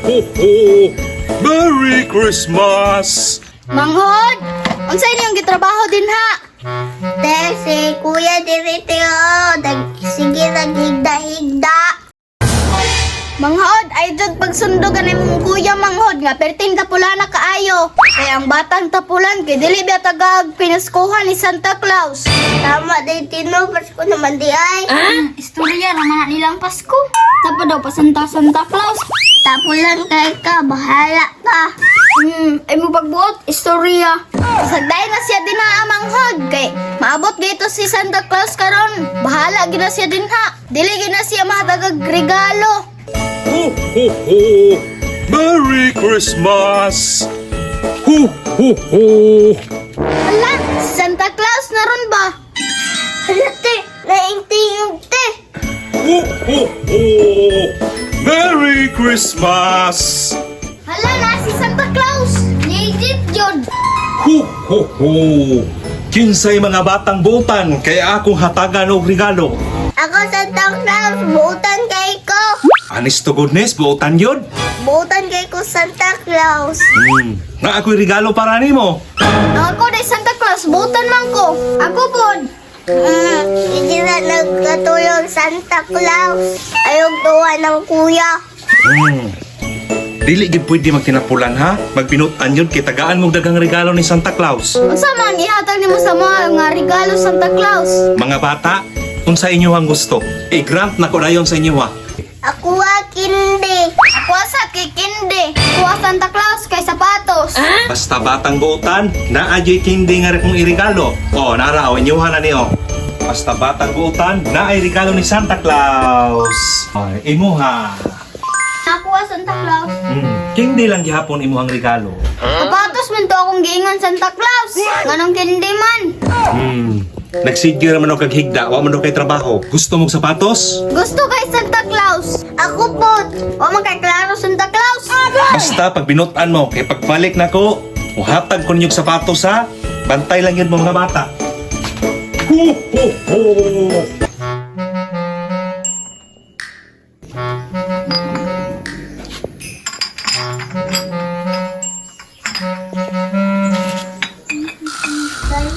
ho, ho! Merry Christmas! Manghod, unsa inyong gitrabaho din ha? Te, si Kuya diri te oh. Sige naghigda-higda. Manghod, ay jud pagsundo ganay mong kuya manghod nga perting tapulan na kaayo. Kay ang batang tapulan kay dili biya tagag pinaskuhan ni Santa Claus. Tama din tino, Pasko naman di ay. Istorya naman na nilang Pasko. Tapo daw pa Santa Santa Claus. Tapulan kay ka, bahala ka. Ay mo pagbuot, istorya. Sagday na siya din ha, manghod. Kay maabot gito si Santa Claus karon. Bahala gina siya din ha. Dili gina siya mahatagag regalo. Ho, ho, ho! Merry Christmas! Ho, ho, ho! Hala, si Santa Claus na ron ba? Hala te, naingtingog te. Ho, ho, ho! Merry Christmas! Hala na si Santa Claus. Legit yun. Ho, ho, ho! Kinsay mga batang butan kay akong hatagan og regalo. Ako Santa Claus, buutan kay ko. Honest to goodness, buutan yun. Buutan kay ko Santa Claus. Na ako'y regalo para nimo. Ako day Santa Claus, butan man ko. Ako pod. Hindi na nagkatulong Santa Claus. Ayog tuwa ng kuya. Dili gid pwede magtinapulan ha. Magbinutan yun kay tagaan mong dagang regalo ni Santa Claus. Unsa man ihatag nimo sa mga nga regalo Santa Claus? Mga bata, unsa inyo ang gusto, i-grant na ko dayon sa inyo ha. Ako ah, kindi. Ako sa kikindi. Kuha Santa Claus kay sapatos. Basta batang buutan, naa jud kindi nga kong irigalo. O, nara o inyo na niyo. Basta batang buutan, naay regalo ni Santa Claus. Ay, imuha. Nakuha Santa Claus. Kindi lang gihapon imuhang regalo. Sapatos man to akong giingon Santa Claus. Nganong kindi man? Nagsigyo naman og kag higda, wa man daw kay trabaho. Gusto mong sapatos? Gusto kay Santa Claus. Ako po. O man kay klaro Santa Claus. Basta pag binutan mo, kay pagbalik nako, muhatag ko ninyong sapatos ha. Bantay lang yun mo mga bata. Ho, ho, ho!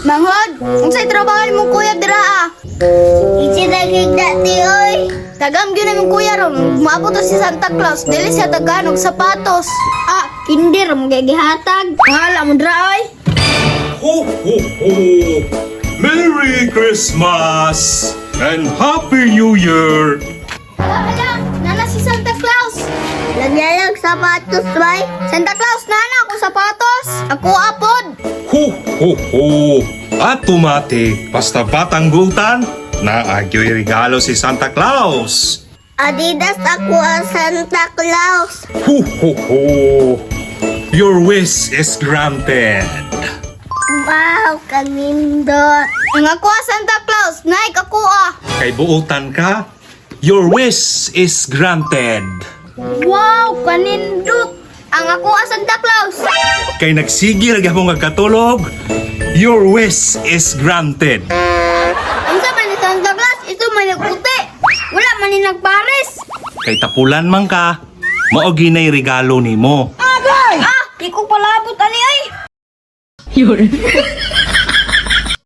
Manghod, unsay trabaho imong kuya dira ah? Hindi naghigda ti oy. Tagam gyud imong kuya ron. Maabot to si Santa Claus, dili siya tagaan og sapatos. Ah, kindi ra mo gihatag. Ngala mo dra oy. Ho, ho, ho! Merry Christmas! And Happy New Year! Hala, nana si Santa Claus. Lagyalag sapatos bay. Santa Claus, nana ako sapatos. Ako apod. Ho, ho, ho! At tumate, basta batang gutan, naagyo'y regalo si Santa Claus! Adidas ako ang Santa Claus. Ho, ho, ho! Your wish is granted! Wow, kanindot. Ang ako ah, Santa Claus, Nike ako ah. Kay buutan ka, your wish is granted. Wow, kanindot. Ang ako ah, Santa Claus. Kay nagsigi ra gyapon kag katulog, your wish is granted. Unsa man ni Santa Claus, ito man nagputi. Wala man ni nagpares. Kay tapulan man ka, mao ginay regalo nimo. Ah, di ko palabot ani ay.